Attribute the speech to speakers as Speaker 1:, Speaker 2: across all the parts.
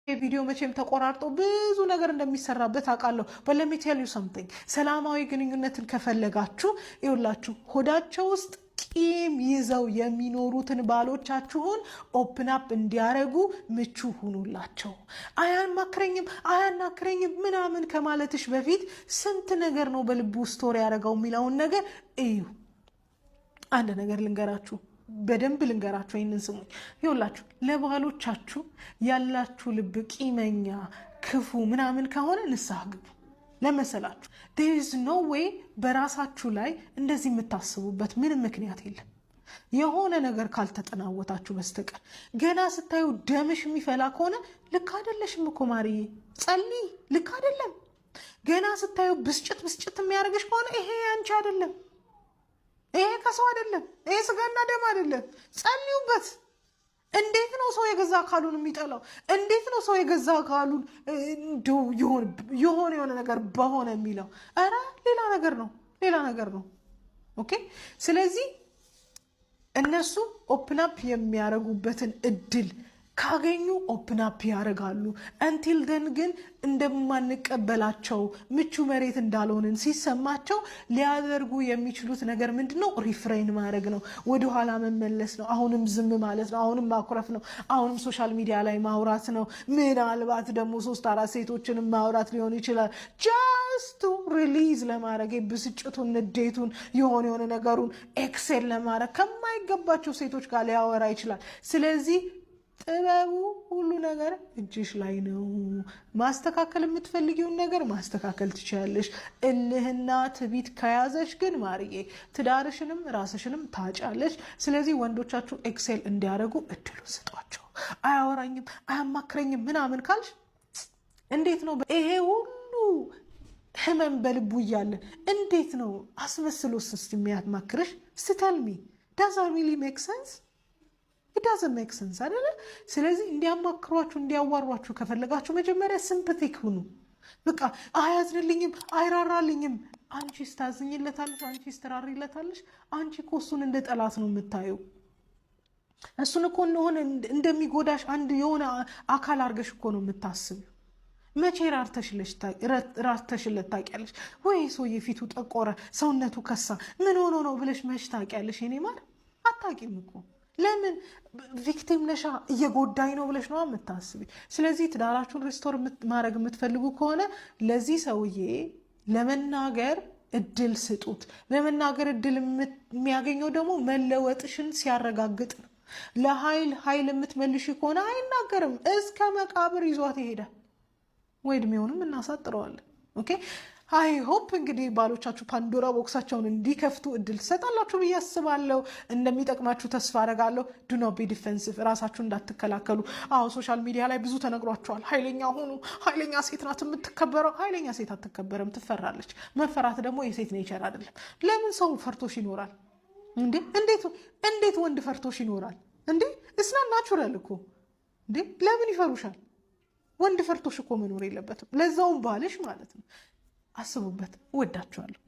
Speaker 1: ቪዲዮ መቼም ተቆራርጦ ብዙ ነገር እንደሚሰራበት አውቃለሁ። But let me tell you something፣ ሰላማዊ ግንኙነትን ከፈለጋችሁ ይኸውላችሁ ሆዳቸው ውስጥ ቂም ይዘው የሚኖሩትን ባሎቻችሁን open up እንዲያደርጉ ምቹ ሁኑላቸው። አያማክረኝም፣ አያናክረኝም ምናምን ከማለትሽ በፊት ስንት ነገር ነው በልቡ store ያደረገው የሚለውን ነገር እዩ። አንድ ነገር ልንገራችሁ፣ በደንብ ልንገራችሁ፣ ይህንን ስሙኝ። ይኸውላችሁ ለባሎቻችሁ ያላችሁ ልብ ቂመኛ፣ ክፉ ምናምን ከሆነ ንስሐ ግቡ። ለመሰላችሁ there is no way በራሳችሁ ላይ እንደዚህ የምታስቡበት ምንም ምክንያት የለም። የሆነ ነገር ካልተጠናወታችሁ በስተቀር ገና ስታዩ ደምሽ የሚፈላ ከሆነ ልክ አይደለሽም እኮ ማርዬ፣ ጸልይ። ልክ አይደለም። ገና ስታዩ ብስጭት ብስጭት የሚያደርግሽ ከሆነ ይሄ ያንቺ አይደለም። ይሄ ከሰው አይደለም። ይሄ ስጋና ደም አይደለም። ጸልዩበት። እንዴት ነው ሰው የገዛ አካሉን የሚጠላው? እንዴት ነው ሰው የገዛ አካሉን እንደው የሆነ የሆነ ነገር በሆነ የሚለው? ኧረ ሌላ ነገር ነው፣ ሌላ ነገር ነው። Okay። ስለዚህ እነሱ open up የሚያደርጉበትን እድል ካገኙ open up ያደርጋሉ። Until then ግን እንደማንቀበላቸው፣ ምቹ መሬት እንዳልሆንን ሲሰማቸው ሊያደርጉ የሚችሉት ነገር ምንድን ነው? Refrain ማድረግ ነው፣ ወደኋላ መመለስ ነው፣ አሁንም ዝም ማለት ነው፣ አሁንም ማኩረፍ ነው፣ አሁንም social media ላይ ማውራት ነው። ምናልባት ደግሞ ሶስት አራት ሴቶችንም ማውራት ሊሆን ይችላል። Just to release ለማድረግ ብስጭቱን፣ ንዴቱን፣ የሆነ የሆነ ነገሩን excel ለማድረግ ከማይገባቸው ሴቶች ጋር ሊያወራ ይችላል። ስለዚህ ጥበቡ ሁሉ ነገር እጅሽ ላይ ነው። ማስተካከል የምትፈልጊውን ነገር ማስተካከል ትችያለሽ። እልህና ትቢት ከያዘሽ ግን ማርዬ ትዳርሽንም ራስሽንም ታጫለሽ። ስለዚህ ወንዶቻችሁ excel እንዲያደርጉ እድሉን ስጧቸው። አያወራኝም፣ አያማክረኝም ምናምን ካልሽ እንዴት ነው ይሄ ሁሉ ህመም በልቡ እያለ እንዴት ነው አስመስሎስ የሚያማክርሽ? Tell me, does that really make sense? Doesn't make sense አይደለ? ስለዚህ እንዲያማክሯችሁ፣ እንዲያዋሯችሁ ከፈለጋችሁ መጀመሪያ sympathetic ሁኑ። በቃ አያዝንልኝም፣ አይራራልኝም። አንቺ ስታዝኝለታለሽ፣ አንቺ ስትራሪለታለሽ። አንቺ እኮ እሱን እንደ ጠላት ነው የምታየው። እሱን እኮ እንደሆነ እንደሚጎዳሽ አንድ የሆነ አካል አድርገሽ እኮ ነው የምታስቢው። መቼ ራርተሽለት ታውቂያለሽ? ወይ ሰውዬ ፊቱ ጠቆረ፣ ሰውነቱ ከሳ፣ ምን ሆኖ ነው ብለሽ መች ታውቂያለሽ? የኔ ማር አታውቂም እኮ። ለምን? Victim ነሻ፣ እየጎዳኝ ነው ብለሽ ነው የምታስቢ። ስለዚህ ትዳራችሁን restore ማድረግ የምትፈልጉ ከሆነ ለዚህ ሰውዬ ለመናገር እድል ስጡት። ለመናገር እድል የሚያገኘው ደግሞ መለወጥሽን ሲያረጋግጥ ነው። ለኃይል ኃይል የምትመልሽ ከሆነ አይናገርም፣ እስከ መቃብር ይዟት ይሄዳል። ወይ እድሜውንም እናሳጥረዋለን። Okay, I hope እንግዲህ ባሎቻችሁ Pandora box ኣቸውን እንዲከፍቱ እድል ትሰጣላችሁ ብዬ አስባለሁ። እንደሚጠቅማችሁ ተስፋ አደርጋለሁ። Do not be defensive፣ እራሳችሁ እንዳትከላከሉ። አዎ social media ላይ ብዙ ተነግሯቸዋል። ኃይለኛ ሁኑ፣ ኃይለኛ ሴት ናት የምትከበረው። ኃይለኛ ሴት አትከበርም፣ ትፈራለች። መፈራት ደግሞ የሴት nature አይደለም። ለምን ሰው ፈርቶሽ ይኖራል እንዴ? እንዴት ወንድ ፈርቶሽ ይኖራል እንዴ? It's not natural እኮ እንዴ! ለምን ይፈሩሻል? ወንድ ፈርቶሽ እኮ መኖር የለበትም። ለዛውም ባልሽ ማለት ነው። አስቡበት። እወዳችኋለሁ።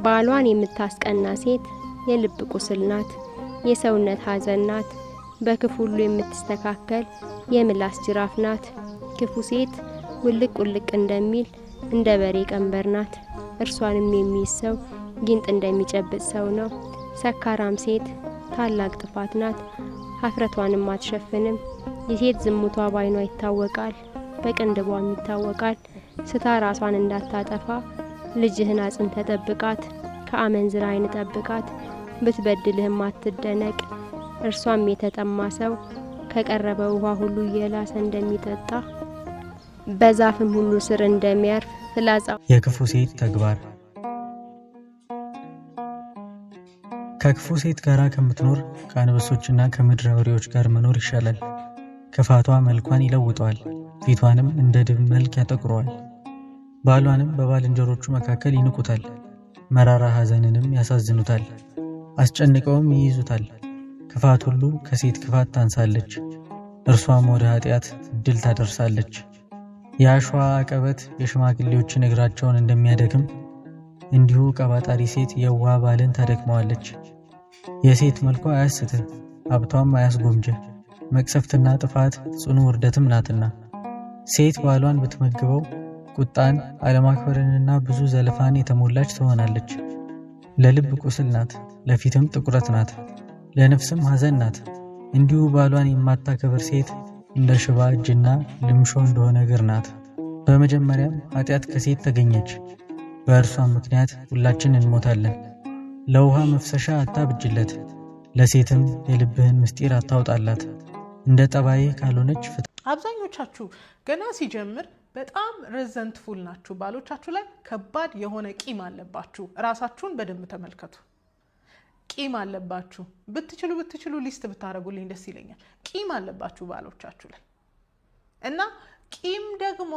Speaker 2: ባሏን የምታስቀና ሴት የልብ ቁስል ናት፣ የሰውነት ሐዘን ናት፣ በክፉ ሁሉ የምትስተካከል የምላስ ጅራፍ ናት። ክፉ ሴት ውልቅ ውልቅ እንደሚል እንደ በሬ ቀንበር ናት። እርሷንም የሚይዝ ሰው ጊንጥ እንደሚጨብጥ ሰው ነው። ሰካራም ሴት ታላቅ ጥፋት ናት፣ ሀፍረቷንም አትሸፍንም። የሴት ዝሙቷ ባይኗ ይታወቃል፣ በቅንድቧም ይታወቃል። ስታ ራሷን እንዳታጠፋ ልጅህን አጽንተህ ጠብቃት፣ ከአመንዝራ ዓይን ጠብቃት። ብትበድልህም አትደነቅ። እርሷም የተጠማ ሰው ከቀረበ ውሃ ሁሉ እየላሰ እንደሚጠጣ፣ በዛፍም ሁሉ ስር እንደሚያርፍ ፍላጻ።
Speaker 3: የክፉ ሴት ተግባር። ከክፉ ሴት ጋር ከምትኖር ከአንበሶችና ከምድር አውሬዎች ጋር መኖር ይሻላል። ክፋቷ መልኳን ይለውጠዋል፣ ፊቷንም እንደ ድብ መልክ ያጠቁረዋል። ባሏንም በባልንጀሮቹ መካከል ይንቁታል፣ መራራ ሐዘንንም ያሳዝኑታል፣ አስጨንቀውም ይይዙታል። ክፋት ሁሉ ከሴት ክፋት ታንሳለች፣ እርሷም ወደ ኃጢአት ድል ታደርሳለች። የአሸዋ አቀበት የሽማግሌዎችን እግራቸውን እንደሚያደክም እንዲሁ ቀባጣሪ ሴት የዋህ ባልን ታደክመዋለች። የሴት መልኳ አያስትህ፣ ሀብቷም አያስጎምጅህ። መቅሰፍትና ጥፋት ጽኑ ውርደትም ናትና። ሴት ባሏን ብትመግበው ቁጣን፣ አለማክበርንና ብዙ ዘለፋን የተሞላች ትሆናለች። ለልብ ቁስል ናት፣ ለፊትም ጥቁረት ናት፣ ለነፍስም ሐዘን ናት። እንዲሁ ባሏን የማታከብር ሴት እንደ ሽባ እጅና ልምሾ እንደሆነ እግር ናት። በመጀመሪያም ኃጢአት ከሴት ተገኘች፣ በእርሷም ምክንያት ሁላችን እንሞታለን። ለውሃ መፍሰሻ አታብጅለት፣ ለሴትም የልብህን ምስጢር አታውጣላት። እንደ ጠባይህ ካልሆነች ፍታ።
Speaker 1: አብዛኞቻችሁ ገና ሲጀምር በጣም resentful ናችሁ። ባሎቻችሁ ላይ ከባድ የሆነ ቂም አለባችሁ። እራሳችሁን በደንብ ተመልከቱ። ቂም አለባችሁ። ብትችሉ ብትችሉ list ብታደርጉልኝ ደስ ይለኛል። ቂም አለባችሁ ባሎቻችሁ ላይ። እና ቂም ደግሞ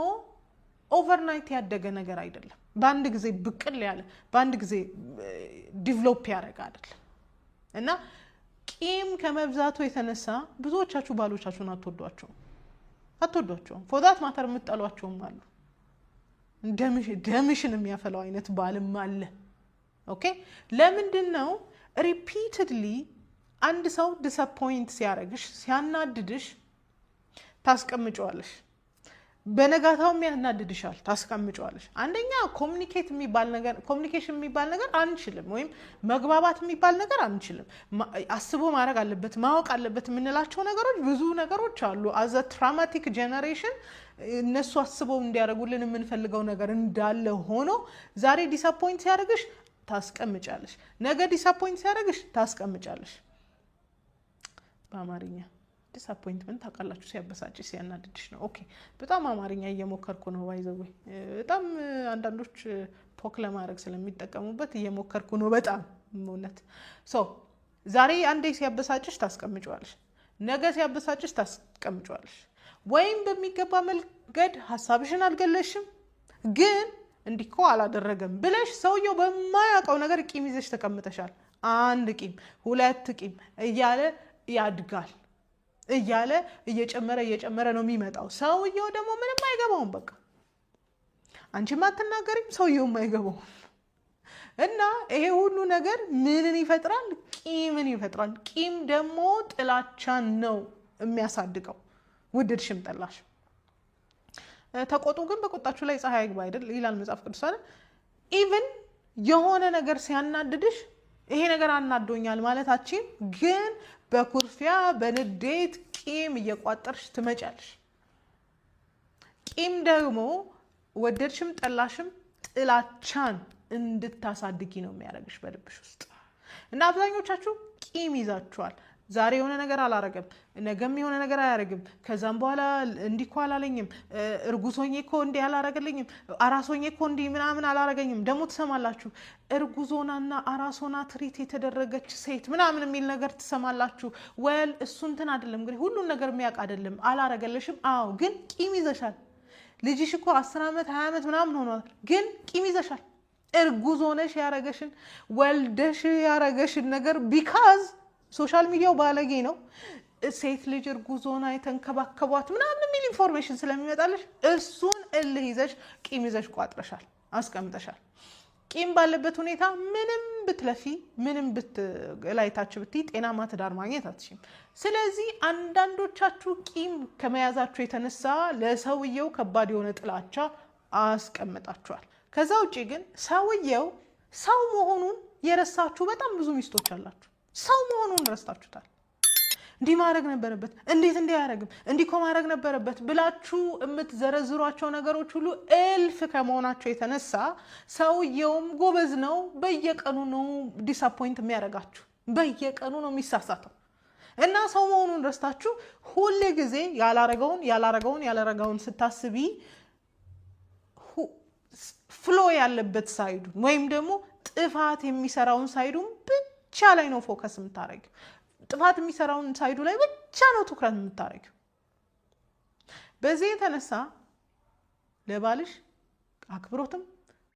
Speaker 1: overnight ያደገ ነገር አይደለም። በአንድ ጊዜ ብቅል ያለ፣ በአንድ ጊዜ develop ያደረገ አይደለም። እና ቂም ከመብዛቱ የተነሳ ብዙዎቻችሁ ባሎቻችሁን አትወዷቸውም፣ አትወዷቸውም። For that matter የምትጠሏቸውም አሉ። ደምሽን የሚያፈላው አይነት ባልም አለ። Okay፣ ለምንድን ነው? Repeatedly አንድ ሰው disappoint ሲያደርግሽ፣ ሲያናድድሽ ታስቀምጨዋለሽ። በነጋታውም ያናድድሻል፣ ታስቀምጨዋለሽ። አንደኛ communicate የሚባል ነገር፣ communication የሚባል ነገር አንችልም፣ ወይም መግባባት የሚባል ነገር አንችልም። አስቦ ማድረግ አለበት፣ ማወቅ አለበት የምንላቸው ነገሮች ብዙ ነገሮች አሉ። As a traumatic generation እነሱ አስበው እንዲያደርጉልን የምንፈልገው ነገር እንዳለ ሆኖ ዛሬ disappoint ሲያደርግሽ ታስቀምጫለሽ፣ ነገ disappoint ሲያደርግሽ ታስቀምጫለሽ። በአማርኛ disappointment ታውቃላችሁ፣ ሲያበሳጭሽ፣ ሲያናድድሽ ነው። Okay፣ በጣም አማርኛ እየሞከርኩ ነው። By the way፣ በጣም አንዳንዶች poke ለማድረግ ስለሚጠቀሙበት እየሞከርኩ ነው። በጣም እውነት። So ዛሬ አንዴ ሲያበሳጭሽ ታስቀምጨዋለሽ፣ ነገ ሲያበሳጭሽ ታስቀምጨዋለሽ። ወይም በሚገባ መንገድ ሀሳብሽን አልገለሽም፣ ግን እንዲህ እኮ አላደረገም ብለሽ ሰውየው በማያውቀው ነገር ቂም ይዘሽ ተቀምጠሻል። አንድ ቂም፣ ሁለት ቂም እያለ ያድጋል፣ እያለ እየጨመረ እየጨመረ ነው የሚመጣው። ሰውየው ደግሞ ምንም አይገባውም። በቃ አንቺም አትናገሪም፣ ሰውየውም አይገባውም። እና ይሄ ሁሉ ነገር ምንን ይፈጥራል? ቂምን ይፈጥራል። ቂም ደግሞ ጥላቻን ነው የሚያሳድገው፣ ወደድሽም ጠላሽም። ተቆጡ ግን በቁጣችሁ ላይ ፀሐይ አይግባ አይደል ይላል መጽሐፍ ቅዱስ አይደል? Even የሆነ ነገር ሲያናድድሽ ይሄ ነገር አናዶኛል ማለታችን ግን በኩርፊያ፣ በንዴት ቂም እየቋጠርሽ ትመጫለሽ። ቂም ደግሞ ወደድሽም ጠላሽም ጥላቻን እንድታሳድጊ ነው የሚያደርግሽ በልብሽ ውስጥ። እና አብዛኞቻችሁ ቂም ይዛችኋል። ዛሬ የሆነ ነገር አላረገም፣ ነገም የሆነ ነገር አያደርግም። ከዛም በኋላ እንዲህ እኮ አላለኝም፣ እርጉዝ ሆኜ እኮ እንዲህ አላረገልኝም፣ አራስ ሆኜ እኮ እንዲህ ምናምን አላረገኝም። ደግሞ ትሰማላችሁ፣ እርጉዝ ሆናና አራስ ሆና treat የተደረገች ሴት ምናምን የሚል ነገር ትሰማላችሁ። Well፣ እሱ እንትን አይደለም እንግዲህ፣ ሁሉን ነገር የሚያውቅ አይደለም። አላረገለሽም። አዎ፣ ግን ቂም ይዘሻል። ልጅሽ እኮ 10 ዓመት፣ 20 ዓመት ምናምን ሆኗል፣ ግን ቂም ይዘሻል። እርጉዝ ሆነሽ ያረገሽን፣ ወልደሽ ያረገሽን ነገር because social media ው ባለጌ ነው። ሴት ልጅ እርጉዝ ሆና የተንከባከቧት ምናምን የሚል information ስለሚመጣልሽ እሱን እልህ ይዘሽ፣ ቂም ይዘሽ ቋጥረሻል፣ አስቀምጠሻል። ቂም ባለበት ሁኔታ ምንም ብትለፊ፣ ምንም ላይ ታች ብትይ ጤናማ ትዳር ማግኘት አትችይም። ስለዚህ አንዳንዶቻችሁ ቂም ከመያዛችሁ የተነሳ ለሰውየው ከባድ የሆነ ጥላቻ አስቀምጣችኋል። ከዛ ውጭ ግን ሰውየው ሰው መሆኑን የረሳችሁ በጣም ብዙ ሚስቶች አላችሁ። ሰው መሆኑን ረስታችሁታል። እንዲህ ማድረግ ነበረበት፣ እንዴት እንዲህ አያደርግም፣ እንዲህ እኮ ማድረግ ነበረበት ብላችሁ የምትዘረዝሯቸው ነገሮች ሁሉ እልፍ ከመሆናቸው የተነሳ ሰውየውም ጎበዝ ነው። በየቀኑ ነው disappoint የሚያደርጋችሁ፣ በየቀኑ ነው የሚሳሳተው። እና ሰው መሆኑን ረስታችሁ ሁል ጊዜ ያላረገውን፣ ያላረገውን፣ ያላረገውን ስታስቢ flaw ያለበት side ኡን ወይም ደግሞ ጥፋት የሚሰራውን side ኡን ብቻ ላይ ነው focus የምታደርጊው። ጥፋት የሚሰራውን side ኡ ላይ ብቻ ነው ትኩረት የምታደርጊው። በዚህ የተነሳ ለባልሽ አክብሮትም